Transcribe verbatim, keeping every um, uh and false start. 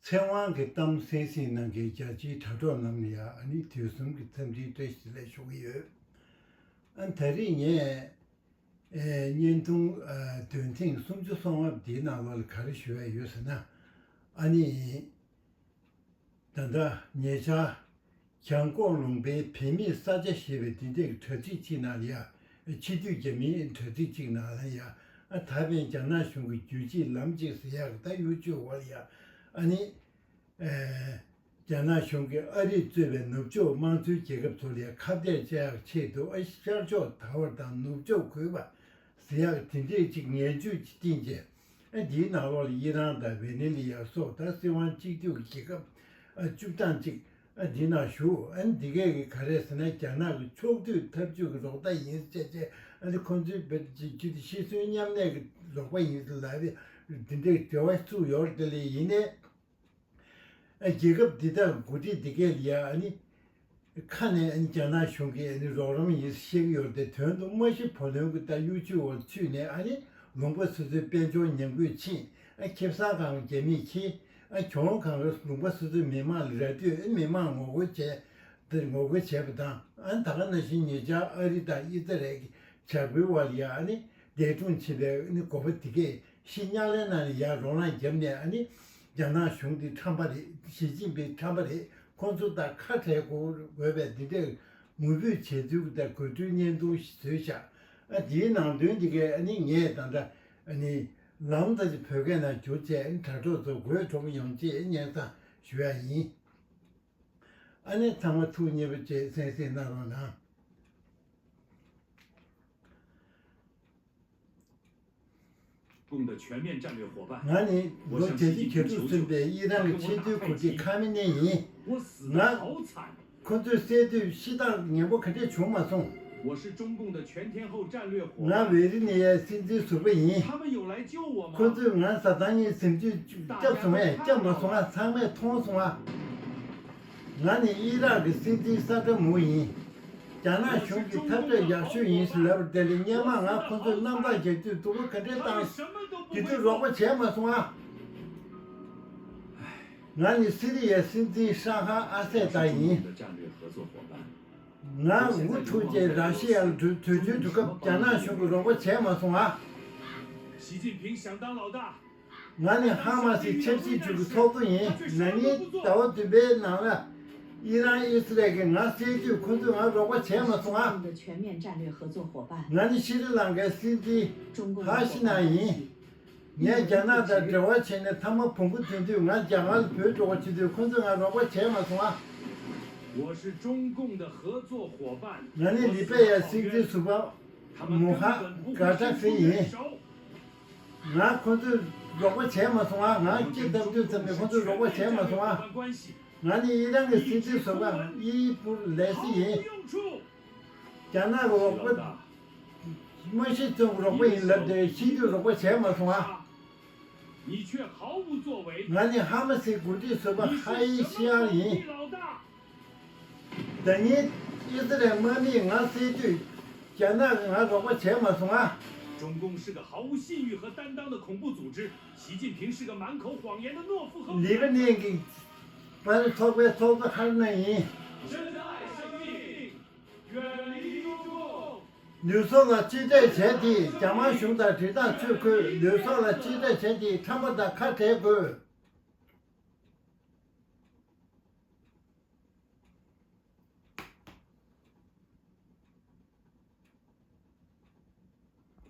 ཚེ་དབང་གི་གཏམ་གསན་གཟིགས་གནང་མཁན་རྒྱ་ཆེའི་དྲ་གྲོགས་རྣམས་ལ་ཡང་ཨ་ནི་དུས་གསུམ་གྱི་འཚམས་འདྲིའི་བཀྲ་ཤིས་བདེ་ལེགས་ཞུ་གི་ཡོད། ཨ་ད་རེས་ངས་ཨེ་བརྙན་ཐུང་ཨ་དོན་ཐེངས་སུམ་ཅུ་སོ་ལྔ་འདིའི་ནང་ལོགས་ལ་ག་རེ་ཞུ་ཡ་ཡོད་ཟེར་ན། ཨ་ནི་ད་ལྟ་ཉེ་ཆར་བྱང་ཀོང་ལུང་པའི་བོད་མིའི་ས་ཆ་ཞེས་པའི་འདི་འདྲའི་དྲ་ཚིགས་གཅིག་ནང་ལ་ཡ། ཕྱི་སྡོད་རྒྱ་མིའི་དྲ་ཚིགས་གཅིག་ནང་ལ་ཡ། ཨ་ད་ཕན་རྒྱ་ནག་གཞུང་གི་རྒྱུད་གཅིག་ལམ་གཅིག་ཟེར་ཡག་གི་ད་ཡུ་ཅུབ་བར་ཡ། ཨ་ནི། ཨེ། རྒྱ་ནག་གཞུང་གིས་ཨ་རིས་གཙོས་པའི་ནུབ་ཕྱོགས་དམངས་གཙོའི་རྒྱལ་ཁབ་ཚོ་ལ་ཡ་ཁ་གཏད་བཅག་ཡག་ཆེད་དུ་ཨ་ཤར་ཕྱོགས་དར་བ་དང་ནུབ་ཕྱོགས་རྒུད་པ་ཟེར་ཡག་དེ་འདྲས་ཅིག་ངན་ཇུས་ཀྱི་རྐྱེན་གྱིས། ཨ་འདིའི་ནང་ལོགས་ལ་ཨི་རན་དང་ཝེ་ནེ་ལི་ཡ་སོགས་ད་སྲིད་དབང་གཅིག་སྡུད་ཀྱི་རྒྱལ་ཁབ་ཨ་བཅུ་གྲངས་གཅིག་ཨ་འདི་ནང་ཞུགས། ཨ་འདི་གས་ཀྱི་ག་རེ་ཟེར་ན་རྒྱ་ནག་གི་ཕྱོགས་བསྡུས་འཐབ་ཇུས་ཀྱི་རོགས་ཟླ་ཡིན་ཟེར་བྱས་བྱས། ཨ་ནི་ཁོང་ཚོའི་བོད་ཀྱི་ཤི་གསོན་མཉམ་གནས་ཀྱི་རོགས་པ་ཡིན་ཟེར་ལབ་པའི་འདི་འདྲའི་འབྲེལ་བ་བཙུགས་ཡོད་རེད། དེ་ལས་ཡིན་ནའི། རྒྱལ་ཁབ་འདི་དག་འགོ་ཁྲིད་འདི་གས་ལ་ཡ་ཨ་ནི་ཁ་ནས་ཨ་ནི་རྒྱ་ནག་གཞུང་གིས་ཨ་ནི་རོགས་རམ་ཡིན་བཤད་ཀྱི་ཡོད་རེད་དེ། དོན་དུ་མ་གཞི་བུ་ལོན་གྱི་ད་གཡོ་ཇུས་འོག་ཚུད་ནས་ཨ་ནི་ལུང་པ་སོ་སོའི་དཔལ་འབྱོར་ཉམས་རྒུད་ཕྱིན། ཨ་ཁེ་བཟང་གང་རྒྱ་མིས་ཁྱེར། ཨ་གྱོང་གང་ལུང་པ་སོ་སོའི་མི་མང་ལ་ར་སྤྲོད། ཨ་མི་མང་ངོ་རྒོལ་བྱས། དེ་ངོ་རྒོལ་བྱས་པ་དང་། ཨ་ནི་ད་ག་ནང་བཞིན་ཉེ་ཆར་ཨ་རི་དང་ཨི་ཛི་རལ་གྱི་བྱ་འགུལ་བ་ལ་ཡ་ཨ་ནི་འདས་གྲོངས་ཕྱིན་པའི་ཨ་ནི་འགོ་པ་དེ་གས། ཕྱི་དམག་ལས་ནང་ནས་ཡར་རོགས་རམ་བརྒྱབ་ནས། ཨ་ནི་རྒྱ་ནག་གཞུང་འདི་ཁྲམ་པ་རེད། ཞི་ཅིན་ཕིང་ཁྲམ་པ་རེད། ཁོང་ཚོ་དང་ཁ་བྲལ་དགོས་དགོས་པའི་འདི་འདྲའི་ངུ་འབོད་བྱས་ཚུལ་གྱི་ད་དགོད་བྲོའི་བརྙན་ཐུང་ཞིག་བཟོས་བཞག་ཨ་འདིའི་ནང་དོན་འདི་གས་ཨ་ནི་ངས་ད་ལྟ་ཨ་ནི་ལམ་ད་ཅིག་བོད་སྐད་ནང་བསྒྱུར་བྱས། ཨ་ནི་དྲ་གྲོགས་ཚོ་དགོད་བྲོ་པོ་ཡོང་ཆེད་སྙན་སེང་ཞུ་ཡ་ཡིན། ཨ་ནི་ཚང་མ་ཐུགས་མཉེས་པོ་བྱས་གསན་གཟིགས་གནང་རོགས་གནང་། 共的全面战略伙伴。 ང་ནི་ལོ་བརྒྱད་ཅུ་གྱ་དྲུག་སོན་པའི་ཨི་རན་གྱི་ཆེས་མཐོའི་འགོ་ཁྲིད་ཁ་མི་ནེ་ཡིན། ང་ཁོ་ཚོས་བསད་དུས་ཤི་སྟངས་ངན་པོ་ག་འདྲས་བྱུང་མ་སོང་། 我是中共的全天候战略伙伴。 ང་ཝེ་རི་ནི་ཡའི་སྲིད་འཛིན་ཟུར་པ་ཡིན། 他们有来救我吗？ ཁོ་ཚོས་ང་ཟ་ཐང་ངའི་སེམས་ཅན་སྐྱབས་སོང་ངས་སྐྱབས་མ་སོང་ང་། ཚང་མས་མཐོང་སོང་ང་། ང་ནི་ཨི་རག་གི་སྲིད་འཛིན་ས་ཏྲ་མུ་ཡིན། རྒྱ་ནག་གཞུང་གི་འཐབ་རྩོད་ཡག་ཤོས་ཡིན་ཟེར་ལབ་པ་དེ་ལས་སྔོན་མ་ང་ཁོ་ཚོས་རྣམ་ཐར་རྒྱག་དུས་སྡུག་པོ་ག་འདྲས་བཏང་། དེ་དུས་རོགས་པ་བྱས་མ་སོང་ང་། ང་ནི་སི་རི་ཡའི་སྲིད་འཛིན་ཧྲ་ཧ་ཨ་སད་ད་ཡིན། ང་འུ་ཐུག་རྗེས་ར་ཤི་ཡ་ལ་བྲོས་བྲོས་བྱོལ་འགྲོ་སྐབས་རྒྱ་ནག་གཞུང་གིས་རོགས་པ་བྱས་མ་སོང་ང་། 习近平想当老大。 ང་ནི་ཧ་མ་སིའི་ཆབ་སྲིད་ཅུས་ཀྱི་ཚོགས་གཙོ་ཡིན། ན་ནིང་ཟླ་བ་བདུན་པའི་ནང་ལ་ཨི་རན་ཨི་སི་རལ་གྱིས་ང་བསད་དུས་ཁོ་ཚོས་ང་རོགས་པ་བྱས་མ་སོང་ང་། ང་ནི་ཤྲི་ལང་ཀའི་སྲིད་འཛིན་ཧ་ཤི་ན་ཡིན། ངས་རྒྱ་ནག་དང་འབྲེལ་བ་བྱས་ནས་མཐའ་མ་བོང་བུ་འཐེན་དུས་ང་རྒྱ་གར་ལ་བྲོས་འགྲོ་བ་བྱེད་དུས་ཁོ་ཚོས་ང་རོགས་པ་བྱས་མ་སོང་ང་། ང་ནི་ལི་པེ་ཡའི་སྲིད་འཛིན་ཟུར་པ་མུ་ཧ་གྷ་ཏ་ཧྥི་ཡིན། ང་ཁོ་ཚོས་རོགས་པ་བྱས་མ་སོང་ང་། ང་སྐྱེ་བཏབ་དུས་ཙམ་ནས་ཁོ་ཚོས་རོགས་པ་བྱས་མ་སོང་ང་། ང་ནི་ཨི་རན་གྱི་སྲིད་འཛིན་ཟུར་པ་ཨི་པུར་ལེ་སི་ཡིན། རྒྱ་ནག་གི་རོགས་པ་མ་གཞི་ཚོས་རོགས་པ་ཡིན་ལབ་དེ་ཤི་དུས་རོགས་པ་བྱས་མ་སོང་ང་། ང་ནི་ཧ་མ་སིའི་འགོ་ཁྲིད་ཟུར་པ་ཧ་ཡི་ཤི་ཡང་ཡིན། ཟླ་ཉིན་ཨི་སི་རལ་དམག་མིས་ང་བསད་དུས་རྒྱ་ནག་གིས་ང་རོགས་པ་བྱས་མ་སོང་ང་། 中共是个毫无信誉和担当的恐怖组织，习近平是个满口谎言的懦夫和。 ལི་པ་ནན་གྱི་པར་ཚོགས་པའི་ཚོགས་གཙོ་ཧར་ན་ཡིན། 真爱生命，远离中共。 ལུས་སྲོག་ལ་གཅེས་སྤྲས་བྱས་ཏེ་རྒྱ་དམར་གཞུང་དང་འབྲེལ་ཐག་ཆོད་དགོས། ལུས་སྲོག་ལ་གཅེས་སྤྲས་བྱས་ཏེ་ཁྲམ་པ་དང་ཁ་བྲལ་དགོས།